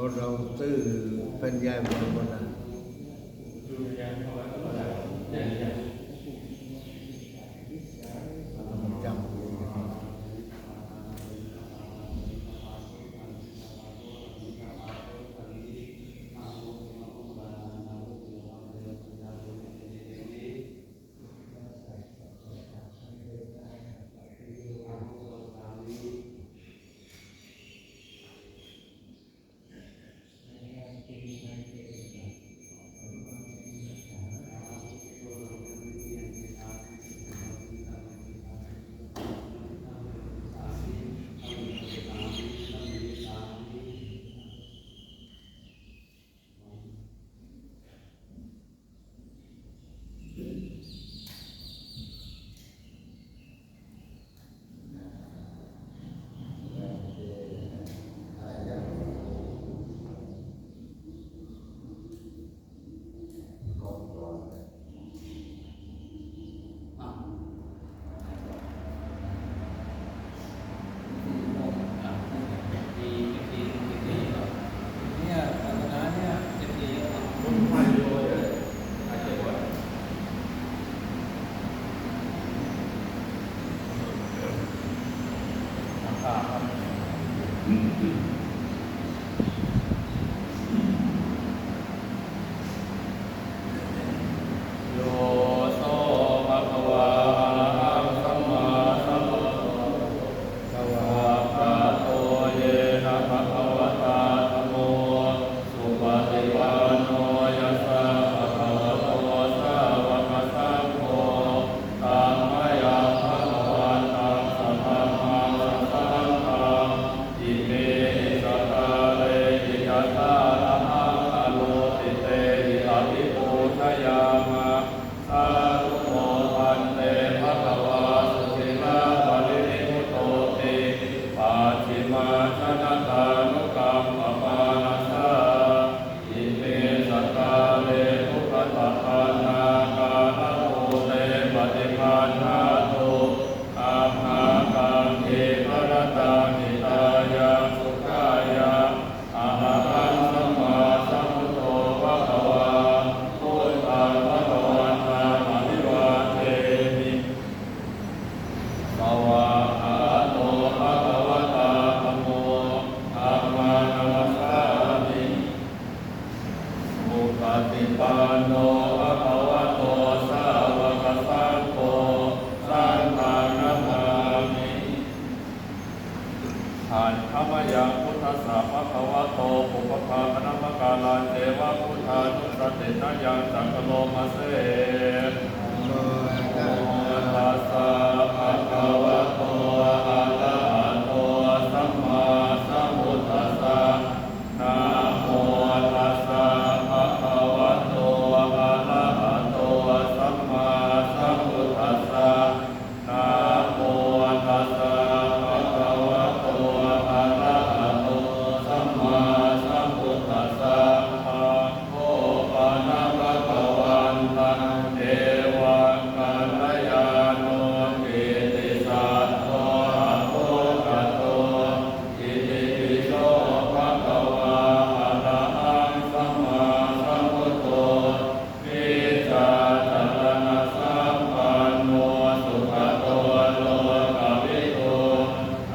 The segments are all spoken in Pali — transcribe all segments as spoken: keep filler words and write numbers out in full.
เราซื้อเป็นยายบอยบนนะจำYo so bhagavā arahaṃ sammāsambuddho, svākkhāto yena bhagavatā dhammo, supaṭipanno yassa bhagavato sāvakasaṅgho, tammayaṃ bhagavantaṃ sadhammaṃ sasaṅghaṃ, imehi sakkārehi dasasahassāni āropitehi abhipūjayāma. Sādhu no bhante bhagavā suciraparinibbutopi, pacchimājanatānukampamānasā, ime sakkāre upakappannā kālantare paṭiggaṇhātu, amhākaṃ dīgharattaṃ hitāya sukhāya. Arahaṃ sammāsambuddho bhagavā, buddhaṃ bhagavantaṃ abhivādemi. Svākkhāto bhagavatā dhammo, dhammaṃ namassāmi. Supaṭipanno bhagavato sāvakasaṅgho, saṅghaṃ namāmi. Handa mayaṃ buddhassa bhagavato pubbabhāganamakārañceva buddhānussatinayañca karoma se. Namo tassa bhagavato arahato sammāsambuddhassa. Namo tassa bhagavato arahato sammāsambuddhassa. Namo tassa bhagavato arahato sammāsambuddhassa. Taṃ kho pana bhagavantaṃ evaṃ kalyāṇo kittisaddo āguṇho. Itipi so bhagavā arahaṃ sammāsambuddho vijjācaraṇasampanno sugato lokavidū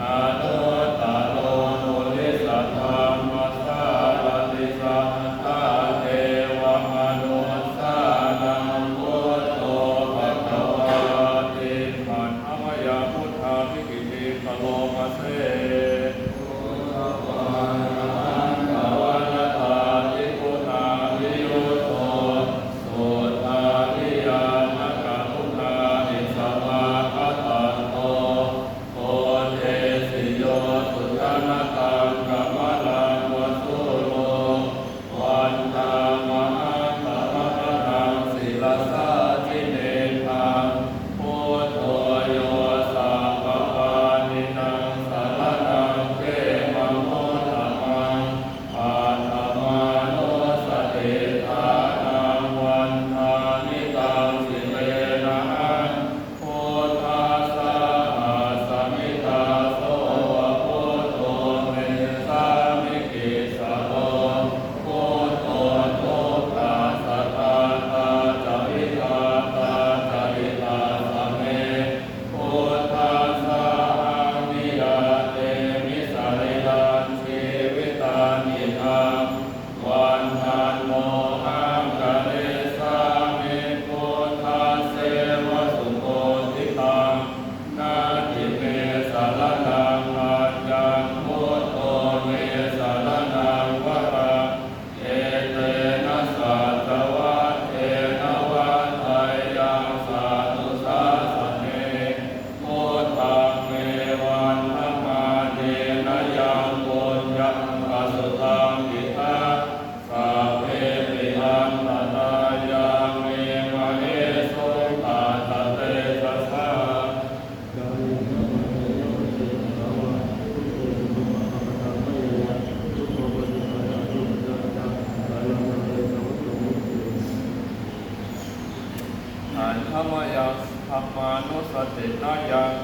anuttaro purisadammasārathi satthā devamanussānaṃ buddho bhagavāti. Handa mayaṃ buddhābhigītiṃ karoma se. Buddhapālahaṃ dvādasadhiguṇābhiyutto suddhādhiyānakaruṇāhi samāgatatto bodhesi yo sujanataṃ kamalaṃ va sūro vandāmahaṃ taṃ ratanaṃ sirasā jinendaṃ. Buddho yo sabbapāṇīnaṃ saraṇaṃ khemamuttamaṃ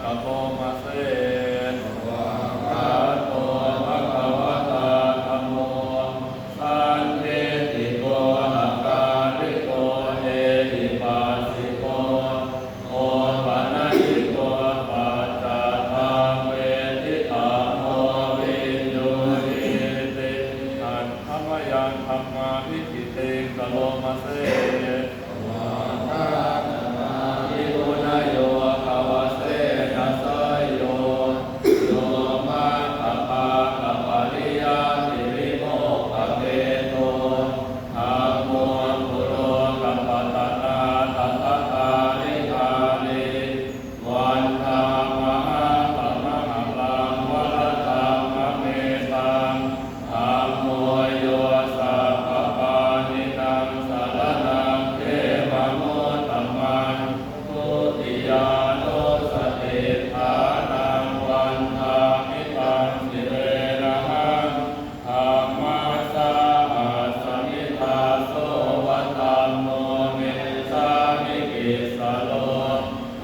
karoma se. Svākkhāto bhagavatā dhammo, sandiṭṭhiko akāliko ehipassiko, opanayiko paccattaṃ veditabbo viññūhīti. Handa mayaṃ dhammābhigītiṃ karoma se. Svākkhātatādiguṇayogavasena seyyo, yo maggaphāgapariññāti vimokkhabhedo, dhammo kulokapatanā tathākārikhāni, vandāmahaṃ tamaharaṃ varadhammametaṃ. Dhammo yo sabbapāṇīnaṃ saraṇaṃ khemamuttamaṃ, dutiyānussatiṭṭhānaṃ vandāmi taṃ sirenahaṃ. Dhammassāhasmi dāso va dhammo me sāmikissaro.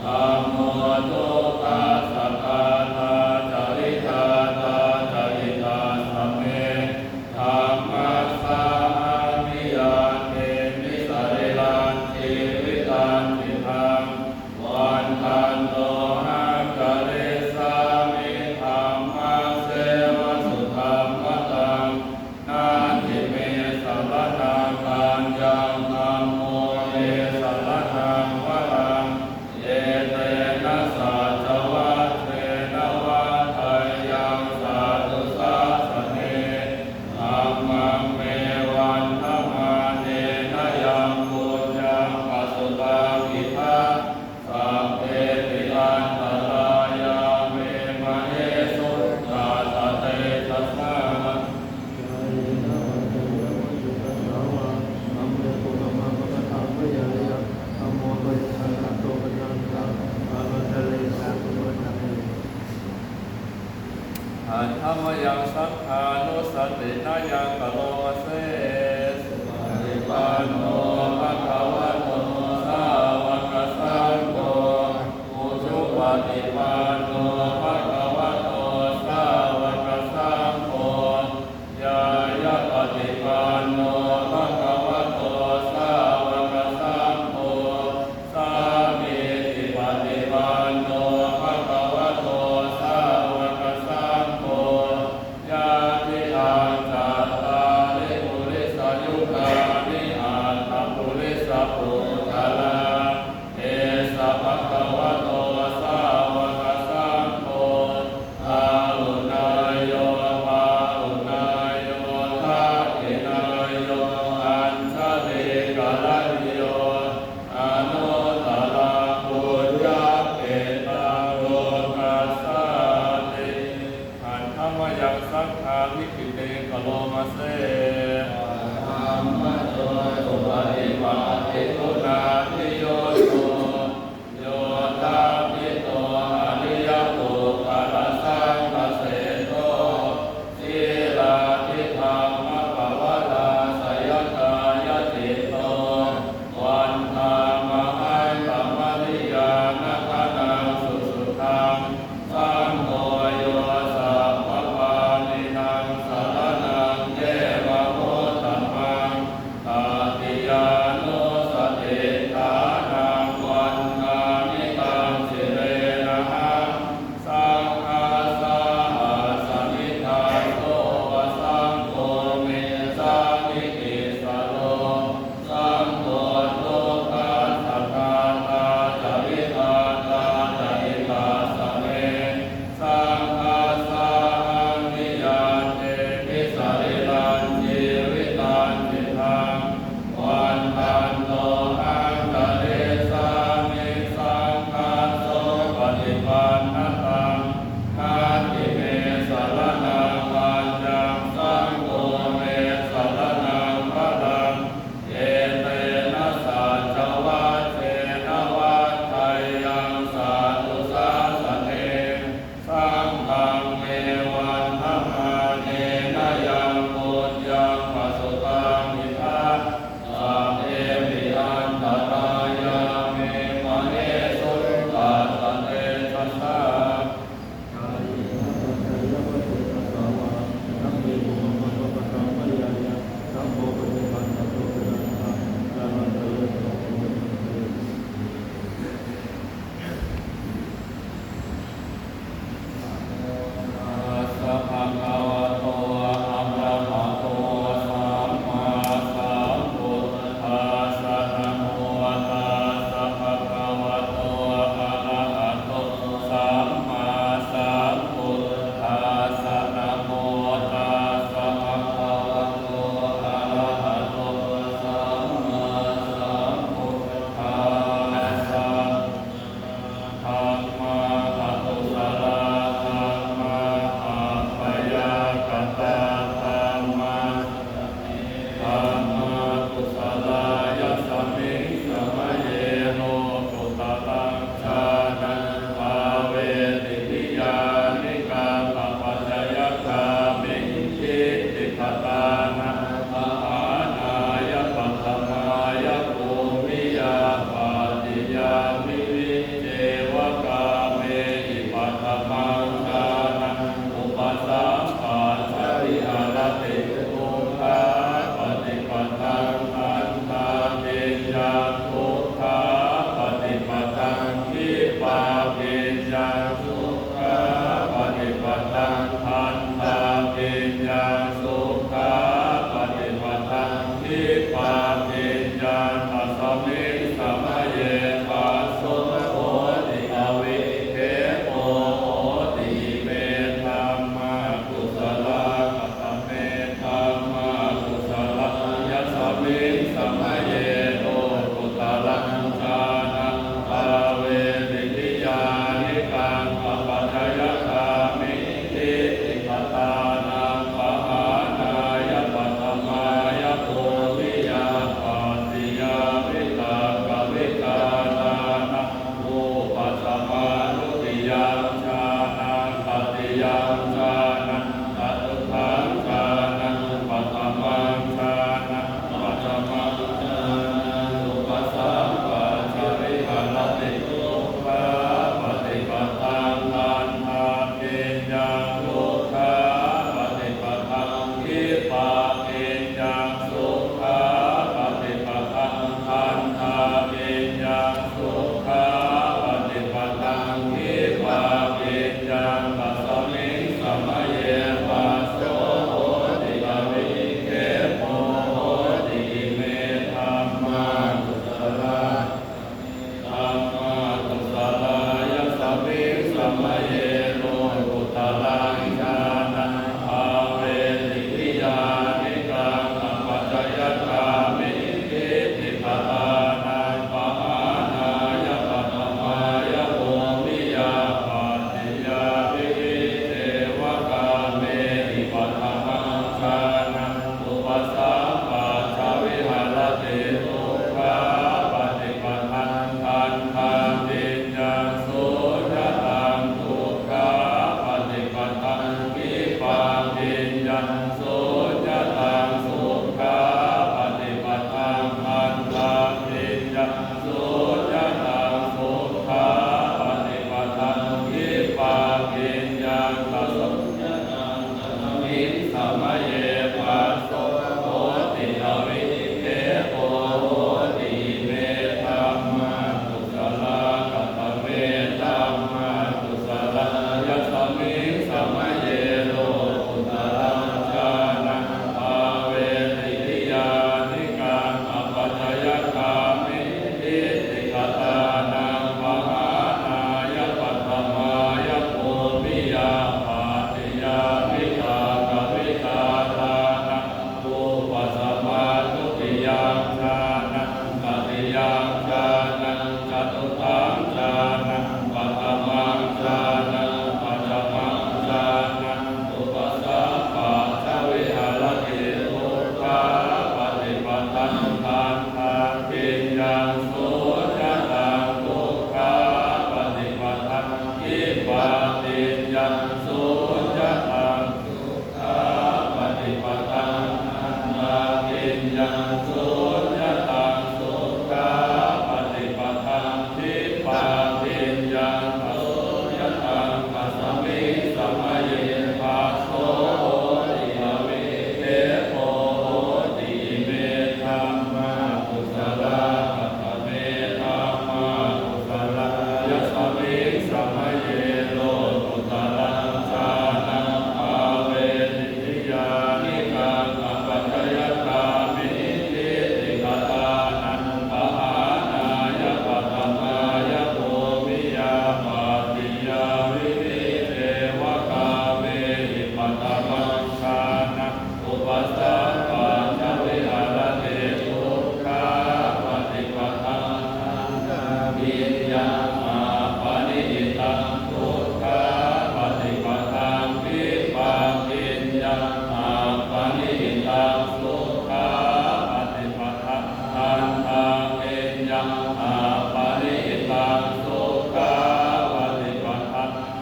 Dhammo dukkhassa ghātā ca vidhātā ca hitassa me. Dhammassāhaṃ niyyādemi sarīrañjīvitañcidaṃ. Vandantohaṃ karissāmi dhammasseva sudhammataṃ. Natthi me saraṇaṃ aññaṃ, dhammo me saraṇaṃ varaṃ. Etena saccavajjena vaḍḍheyyaṃ satthu sāsane. Dhammaṃ me vandamānena yaṃ puññaṃ pasutaṃ idha, sabbepi antarāyā me māhesuṃ tassa tejasā. Handa mayaṃ saṅghānussatinayaṃ karoma se. Supaṭipanno bhagavato sāvakasaṅgho, ujupaṭipanno bhagavato sāvakasaṅgho, ñāyapaṭipanno bhagavato sāvakasaṅgho, sāmīcipaṭipanno bhagavato sāvakasaṅgho, yadidaṃ cattāri purisayugāni aṭṭha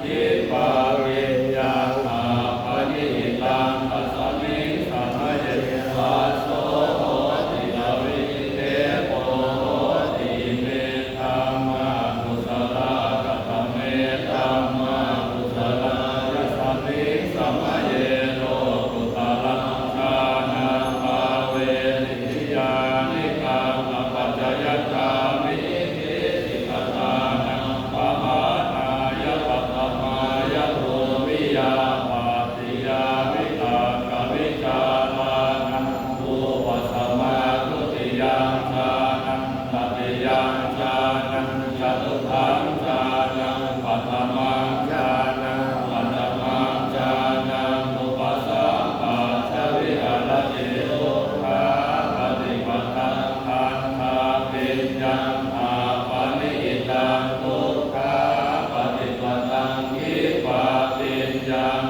khippābījaṃ appaṇītaṃ, tasmiṃ samaye phasso hoti avikkhepo hoti. Ime dhammā kusalā. Katame dhammā kusalā? Yasmiṃ samaye lokuttaraṃ jhānaṃ bhāveti niyyānikaṃ apacayagāminī diṭṭhigatānaṃ pahānāya paṭhamāya bhūmiyā pattiyā vitakkavicārānaṃ vūpasamā dutiyaṃ jhānaṃ tatiyaṃ jhānaṃ catutthaṃ jhānaṃ paṭhamaṃ jhānaṃ pañcamaṃ jhānaṃ upasampajja viharati dukkhāpaṭipadaṃ dandhābhiññaṃ appaṇītaṃ dukkhāpaṭipadaṃ khippābhiññaṃ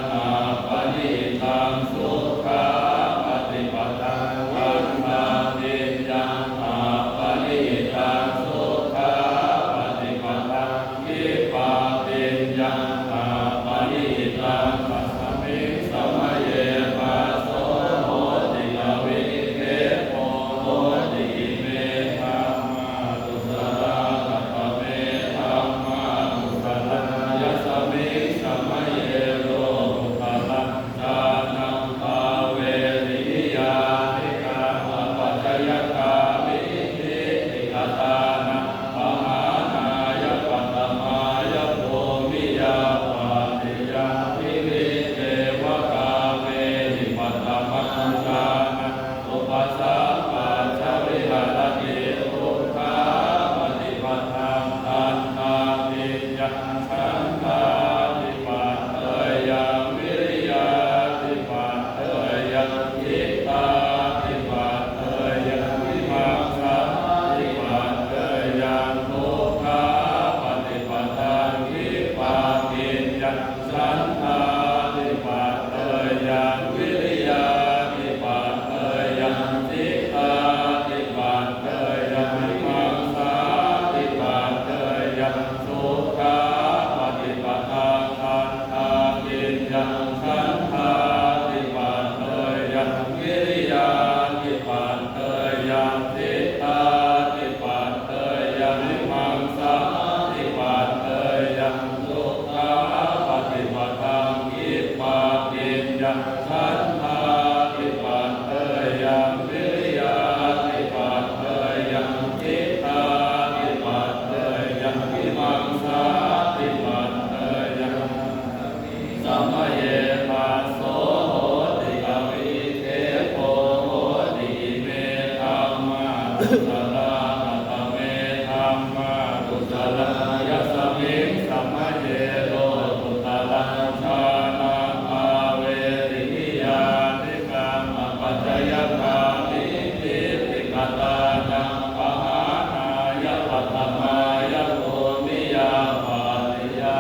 appaṇītaṃ sukhāpaṭipadaṃ dandhābhiññaṃ appaṇītaṃ sukhāpaṭipadaṃ khippābhiññaṃ appaṇītaṃ, tasmiṃ samaye phasso hoti avikkhepo hoti. Ime dhammā kusalā. Katame dhammā kusalā? Yasmiṃ samaye lokuttaraṃ jhānaṃ bhāveti niyyānikaṃ apacayagāminī diṭṭhigatānaṃ pahānāya paṭhamāya bhūmiyā pattiyā viviccheva kāmehi paṭhamaṃ jhānaṃ upasampajja viharati dukkhāpaṭipadaṃ dandhābhiññaṃ chandādhipateyyaṃ vīriyādhipateyyaṃ cittādhipateyyaṃ vīmaṃsādhipateyyaṃ dukkhāpaṭipadaṃ khippābhiññaṃ chandādhipateyyaṃ vīriyādhipateyyaṃ cittādhipateyyaṃ vīmaṃsādhipateyyaṃ sukhāpaṭipadaṃ dandhābhiññaṃ chandādhipateyyaṃ vīriyādhipateyyaṃ cittādhipateyyaṃ vīmaṃsādhipateyyaṃ sukhāpaṭipadaṃ khippābhiññaṃ chandādhipateyyaṃ vīriyādhipateyyaṃ cittādhipateyyaṃ vīmaṃsādhipateyyaṃ samaye phasso hoti avikkhepo hoti. Ime dhammā kusalā. Katame dhammā kusalā? Yasmiṃ samaye lokuttaraṃ jhānaṃ bhāveti niyyānikaṃ apacayagāminī diṭṭhigatānaṃ pahānāya paṭhamāya bhūmiyā pattiyā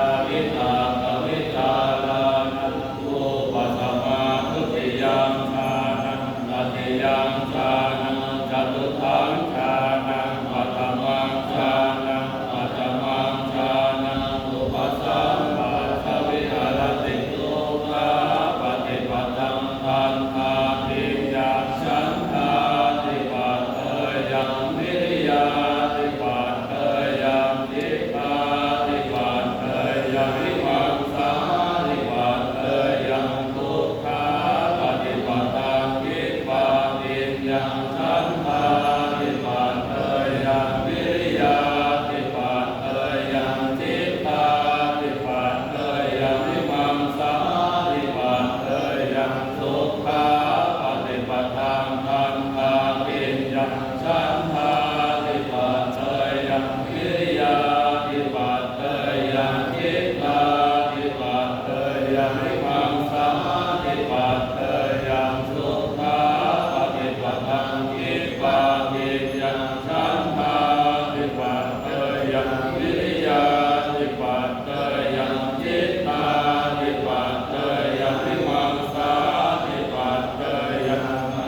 vitakkavicārānaṃ vūpasamā dutiyaṃ jhānaṃ tatiyaṃ jhānaṃ catutthaṃ jhānaṃ paṭhamaṃ jhānaṃ pañcamaṃ jhānaṃ upasampajja viharati dukkhāpaṭipadaṃ dandhābhiññaṃ chandādhipateyyaṃ vīriyādhipateyyaṃ cittādhipateyyaṃ vīmaṃsādhipateyyaṃ dukkhāpaṭipadaṃ khippābhiññaṃ chandādhipateyyaṃ vīriyādhipateyyaṃ cittādhipateyyaṃ vīmaṃsādhipateyyaṃ sukhāpaṭipadaṃ dandhābhiññaṃ chandādhipateyyaṃ vīriyādhipateyyaṃ cittādhipateyyaṃ vīmaṃsādhipateyyaṃ sukhāpaṭipadaṃ khippābhiññaṃ chandādhipateyyaṃ vīriyādhipateyyaṃ cittādhipateyyaṃ vīmaṃsādhipateyyaṃ,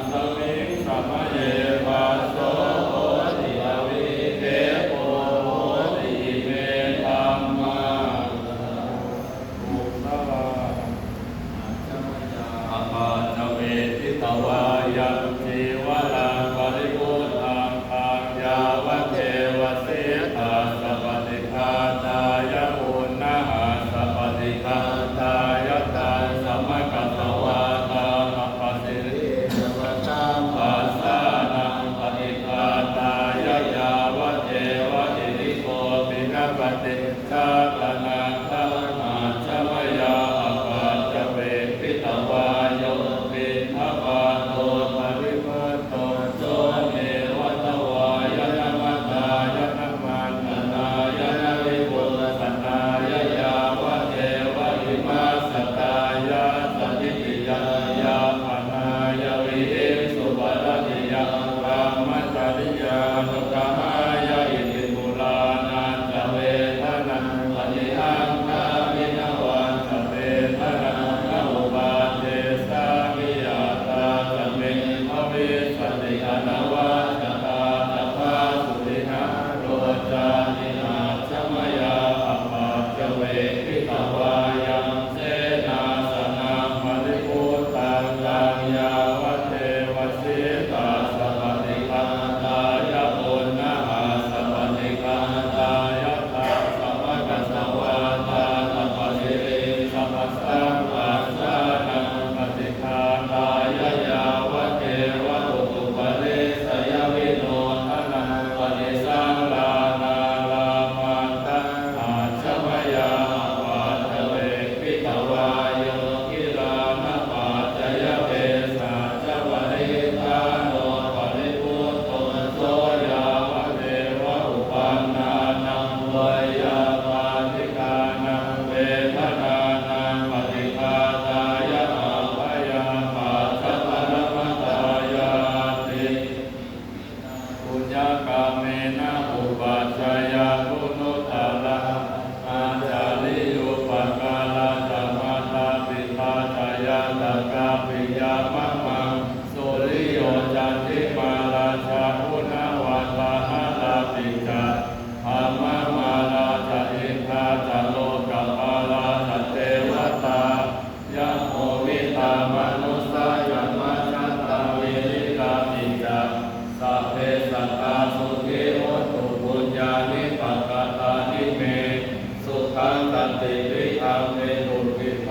tasmiṃ samaye phasso hoti avikkhepo hoti. Ime dhammā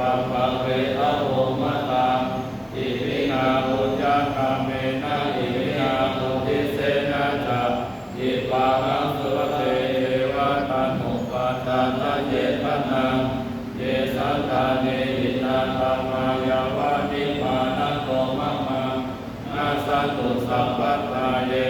Sabbave āho matā iminā pūjakāmena iminā uddisena ca khippāhaṃ sulabhe ceva taṇhupādānacedanaṃ. Ye santāne hitakamā yāva nibbānato mamaṃ nassantu sabbadā. Ye